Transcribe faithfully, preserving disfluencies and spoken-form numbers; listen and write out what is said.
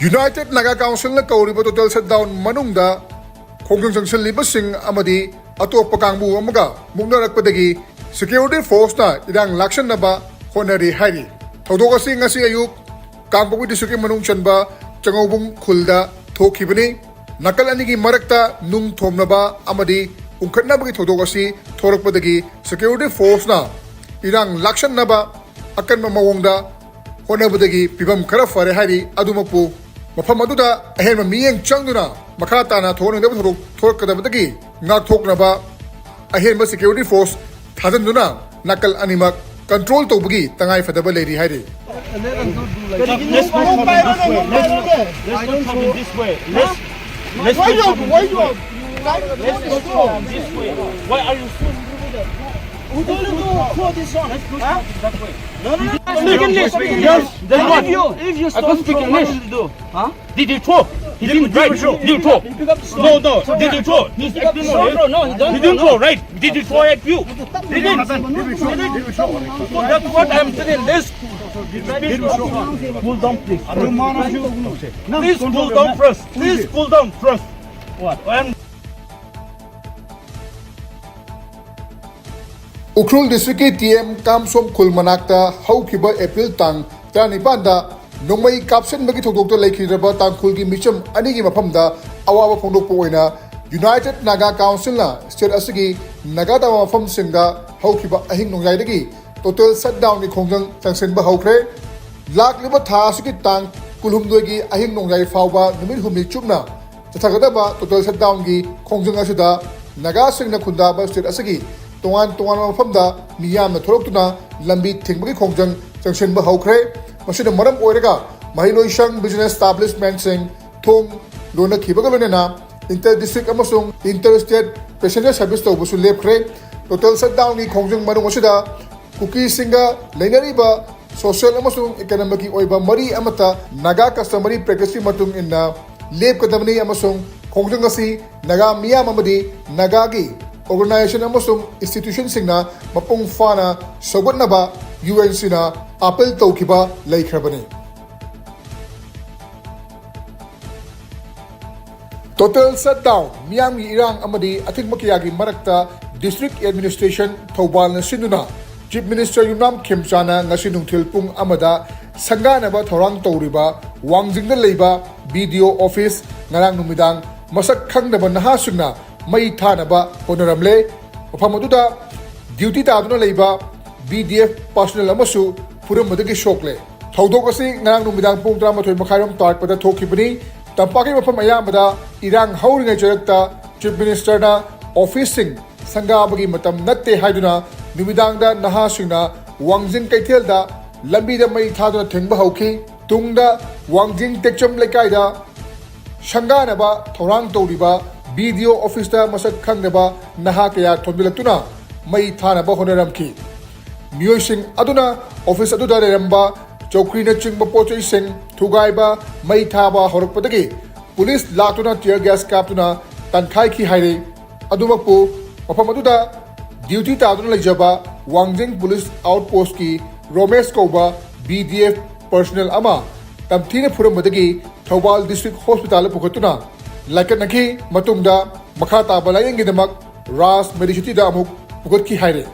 United Naga Councilꯅ ꯀꯧꯔꯤꯕ total shutdown ꯃꯅꯨꯡꯗ ꯈꯣꯡꯖꯪ ꯆꯪꯁꯤꯜꯂꯤꯕꯁꯤꯡ ꯑꯃꯗꯤ ꯑꯇꯣꯞꯄ ꯀꯥꯡꯕꯨ ꯑꯃꯒ ꯃꯨꯛꯅꯔꯛꯄꯗꯒꯤ security forceꯅ ꯏꯔꯥꯡ ꯂꯥꯛꯁꯟꯅꯕ ꯍꯣꯠꯅꯔꯤ ꯍꯥꯏꯔꯤ꯫ ꯊꯧꯗꯣꯛ ꯑꯁꯤ ꯉꯁꯤ ꯑꯌꯨꯛ ꯀꯥꯡꯄꯣꯛꯄꯤ districtꯀꯤ ꯃꯅꯨꯡ ꯆꯟꯕ ꯆꯉꯧꯕꯨꯡ ꯈꯨꯜꯗ ꯊꯣꯛꯈꯤꯕꯅꯤ꯫ ꯅꯥꯀꯜ ꯑꯅꯤꯒꯤ ꯃꯔꯛꯇ ꯅꯨꯡ ꯊꯣꯝꯅꯕ ꯑꯃꯗꯤ ꯎꯪꯈꯠꯅꯕꯒꯤ ꯊꯧꯗꯣꯛ ꯑꯁꯤ ꯊꯣꯔꯛꯄꯗꯒꯤ security forceꯅ ꯏꯔꯥꯡ ꯂꯥꯛꯁꯟꯅꯕ ꯑꯀꯟꯕ ꯃꯑꯣꯡꯗ ꯍꯣꯠꯅꯕꯗꯒꯤ ꯐꯤꯕꯝ ꯈꯔ ꯐꯔꯦ ꯍꯥꯏꯔꯤ꯫ ꯑꯗꯨꯃꯛꯄꯨ ꯃꯐꯝ ꯑꯗꯨꯗ ꯑꯍꯦꯟꯕ ꯃꯤꯠꯌꯦꯡ ꯆꯪꯗꯨꯅ ꯃꯈꯥ ꯇꯥꯅ ꯊꯣꯛꯍꯟꯅꯤꯡꯗꯕ ꯊꯧꯗꯣꯛ ꯊꯣꯔꯛꯀꯗꯕꯗꯒꯤ ꯉꯥꯛꯊꯣꯛꯅꯕ ꯑꯍꯦꯟꯕ security force ꯊꯥꯖꯤꯟꯗꯨꯅ ꯅꯥꯀꯜ ꯑꯅꯤꯃꯛ control ꯇꯧꯕꯒꯤ ꯇꯉꯥꯏ ꯐꯗꯕ ꯂꯩꯔꯤ ꯍꯥꯏꯔꯤ꯫ Let's not come in this way. Let's, let's not come in this way. Let's, let's not come in this way. Let's not come in this way. Why are you so? Let's not come in that way. No, no, no, no. Speak English. Speak English. Yes, then what? If you, if you stop, what will you do? Huh? Did you throw? He didn't, right? Did you throw? No, no. Did you throw? He's acting on it. No, no, he doesn't. He didn't throw, right? Did you throw at you? He didn't. He didn't. So that's what I'm saying. Let's cool down, please. Please cool down first. Please cool down first. What? And Ukhrul districtꯀꯤ T M ꯀꯥꯝꯁꯣꯝ ꯈꯨꯜ ꯃꯅꯥꯛꯇ ꯍꯧꯈꯤꯕ April ꯇꯥꯡ ꯇꯔꯥꯅꯤꯄꯥꯟꯗ ꯅꯣꯡꯃꯩ ꯀꯥꯞꯁꯤꯟꯕꯒꯤ ꯊꯧꯗꯣꯛꯇ ꯂꯩꯈꯤꯗ꯭ꯔꯕ ꯇꯥꯡꯈꯨꯜꯒꯤ ꯃꯤꯆꯝ ꯑꯅꯤꯒꯤ ꯃꯐꯝꯗ ꯑꯋꯥꯕ ꯐꯣꯡꯗꯣꯛꯄ ꯑꯣꯏꯅ United Naga Councilꯅ state ꯑꯁꯤꯒꯤ ꯅꯥꯒꯥ ꯇꯥꯕ ꯃꯐꯝꯁꯤꯡꯗ ꯍꯧꯈꯤꯕ ꯑꯍꯤꯡ ꯅꯣꯡꯌꯥꯏꯗꯒꯤ total shutdownꯒꯤ ꯈꯣꯡꯖꯪ ꯆꯪꯁꯤꯟꯕ ꯍꯧꯈ꯭ꯔꯦ꯫ ꯂꯥꯛꯂꯤꯕ ꯊꯥ ꯑꯁꯤꯒꯤ ꯇꯥꯡ ꯀꯨꯟꯍꯨꯝꯗꯣꯏꯒꯤ ꯑꯍꯤꯡ ꯅꯣꯡꯌꯥꯏ ꯐꯥꯎꯕ ꯅꯨꯃꯤꯠ ꯍꯨꯝꯅꯤ ꯆꯨꯞꯅ ꯆꯠꯊꯒꯗꯕ total shutdownꯒꯤ ꯈꯣꯡꯖꯪ ꯑꯁꯤꯗ ꯅꯥꯒꯥꯁꯤꯡꯅ ꯈꯨꯟꯗꯥꯕ state ꯑꯁꯤꯒꯤ ꯇꯣꯉꯥꯟ ꯇꯣꯉꯥꯟꯕ ꯃꯐꯝꯗ ꯃꯤꯌꯥꯝꯅ ꯊꯣꯛꯂꯛꯇꯨꯅ ꯂꯝꯕꯤ ꯊꯤꯡꯕꯒꯤ ꯈꯣꯡꯖꯪ ꯆꯪꯁꯤꯟꯕ ꯍꯧꯈ꯭ꯔꯦ꯫ ꯃꯁꯤꯅ ꯃꯔꯝ ꯑꯣꯏꯔꯒ ꯃꯍꯩꯂꯣꯏꯁꯪ, business establishmentꯁꯤꯡ ꯊꯣꯡ ꯂꯣꯟꯅꯈꯤꯕꯒ ꯂꯣꯏꯅꯅ inter district ꯑꯃꯁꯨꯡ inter state passenger service ꯇꯧꯕꯁꯨ ꯂꯦꯞꯈ꯭ꯔꯦ꯫ Total shutdownꯒꯤ ꯈꯣꯡꯖꯪ ꯃꯅꯨꯡ ꯑꯁꯤꯗ ꯀꯨꯀꯤꯁꯤꯡꯒ ꯂꯩꯅꯔꯤꯕ social ꯑꯃꯁꯨꯡ economicꯀꯤ ꯑꯣꯏꯕ ꯃꯔꯤ ꯑꯃꯠꯇ Naga customary practiceꯀꯤ ꯃꯇꯨꯡ ꯏꯟꯅ ꯂꯦꯞꯀꯗꯕꯅꯤ ꯑꯃꯁꯨꯡ ꯈꯣꯡꯖꯪ ꯑꯁꯤ ꯅꯥꯒꯥ ꯃꯤꯌꯥꯝ ꯑꯃꯗꯤ ꯅꯥꯒꯥꯒꯤ organization ꯑꯃꯁꯨꯡ institutionꯁꯤꯡꯅ ꯃꯄꯨꯡ ꯐꯥꯅ ꯁꯧꯒꯠꯅꯕ UNCꯅ appeal ꯇꯧꯈꯤꯕ ꯂꯩꯈ꯭ꯔꯕꯅꯤ꯫ Total shutdown, ꯃꯤꯌꯥꯝꯒꯤ ꯏꯔꯥꯡ ꯑꯃꯗꯤ ꯑꯊꯤꯡꯕ ꯀꯌꯥꯒꯤ ꯃꯔꯛꯇ District Administration ꯊꯧꯕꯥꯜꯅ ꯁꯤꯟꯗꯨꯅ Chief Minister ꯌꯨꯝꯅꯥꯝ ꯈꯦꯝꯆꯥꯅ ꯉꯁꯤ ꯅꯨꯡꯊꯤꯜ ꯄꯨꯡ ꯑꯃꯗ ꯁꯪꯒꯥꯅꯕ ꯊꯧꯔꯥꯡ ꯇꯧꯔꯤꯕ ꯋꯥꯡꯖꯤꯡꯗ ꯂꯩꯕ BDO office ꯉꯔꯥꯡ ꯅꯨꯃꯤꯗꯥꯡ ꯃꯁꯛ ꯈꯪꯗꯕ ꯅꯍꯥꯁꯤꯡꯅ ꯃꯩ ꯊꯥꯅꯕ ꯍꯣꯠꯅꯔꯝꯂꯦ꯫ ꯃꯐꯝ ꯑꯗꯨꯗ duty ꯇꯥꯗꯨꯅ ꯂꯩꯕ BDF personnel ꯑꯃꯁꯨ ꯐꯨꯔꯝꯕꯗꯒꯤ ꯁꯣꯛꯂꯦ꯫ ꯊꯧꯗꯣꯛ ꯑꯁꯤ ꯉꯔꯥꯡ ꯅꯨꯃꯤꯗꯥꯡ ꯄꯨꯡ ꯇꯔꯥꯃꯥꯊꯣꯏ ꯃꯈꯥꯏꯔꯣꯝ ꯇꯥꯔꯛꯄꯗ ꯊꯣꯛꯈꯤꯕꯅꯤ꯫ ꯇꯝꯄꯥꯛꯀꯤ ꯃꯐꯝ ꯑꯌꯥꯝꯕꯗ ꯏꯔꯥꯡ ꯍꯧꯔꯤꯉꯩ ꯆꯔꯛꯇ Chief Ministerꯅ officeꯁꯤꯡ ꯁꯪꯒꯥꯕꯒꯤ ꯃꯇꯝ ꯅꯠꯇꯦ ꯍꯥꯏꯗꯨꯅ ꯅꯨꯃꯤꯗꯥꯡꯗ ꯅꯍꯥꯁꯤꯡꯅ ꯋꯥꯡꯖꯤꯡ ꯀꯩꯊꯦꯜꯗ ꯂꯝꯕꯤꯗ ꯃꯩ ꯊꯥꯗꯨꯅ ꯊꯤꯡꯕ ꯍꯧꯈꯤ꯫ ꯇꯨꯡꯗ ꯋꯥꯡꯖꯤꯡ ꯇꯦꯛꯆꯝ ꯂꯩꯀꯥꯏꯗ ꯁꯪꯒꯥꯅꯕ ꯊꯧꯔꯥꯡ ꯇꯧꯔꯤꯕ BDO officeꯇ ꯃꯁꯛ ꯈꯪꯗꯕ ꯅꯍꯥ ꯀꯌꯥ ꯊꯣꯝꯖꯤꯜꯂꯛꯇꯨꯅ ꯃꯩ ꯊꯥꯅꯕ ꯍꯣꯠꯅꯔꯝꯈꯤ꯫ ꯃꯤꯑꯣꯏꯁꯤꯡ ꯑꯗꯨꯅ office ꯑꯗꯨꯗ ꯂꯩꯔꯝꯕ ꯆꯧꯀ꯭ꯔꯤꯅꯆꯤꯡꯕ ꯄꯣꯠꯆꯩꯁꯤꯡ ꯊꯨꯒꯥꯏꯕ, ꯃꯩ ꯊꯥꯕ ꯍꯧꯔꯛꯄꯗꯒꯤ police ꯂꯥꯛꯇꯨꯅ tear gas ꯀꯥꯞꯇꯨꯅ ꯇꯥꯟꯈꯥꯏꯈꯤ ꯍꯥꯏꯔꯤ꯫ ꯑꯗꯨꯃꯛꯄꯨ ꯃꯐꯝ ꯑꯗꯨꯗ duty ꯇꯥꯗꯨꯅ ꯂꯩꯖꯕ ꯋꯥꯡꯖꯤꯡ police outpostꯀꯤ ꯔꯣꯃꯦꯁ ꯀꯧꯕ BDF personnel ꯑꯃ ꯇꯝꯊꯤꯅ ꯐꯨꯔꯝꯕꯗꯒꯤ ꯊꯧꯕꯥꯜ District Hospitalꯗ ꯄꯨꯈꯠꯇꯨꯅ ꯂꯥꯏꯀꯠꯅꯈꯤ꯫ ꯃꯇꯨꯡꯗ ꯃꯈꯥ ꯇꯥꯕ ꯂꯥꯌꯦꯡꯒꯤꯗꯃꯛ Raj Medicityꯗ ꯑꯃꯨꯛ ꯄꯨꯈꯠꯈꯤ ꯍꯥꯏꯔꯤ꯫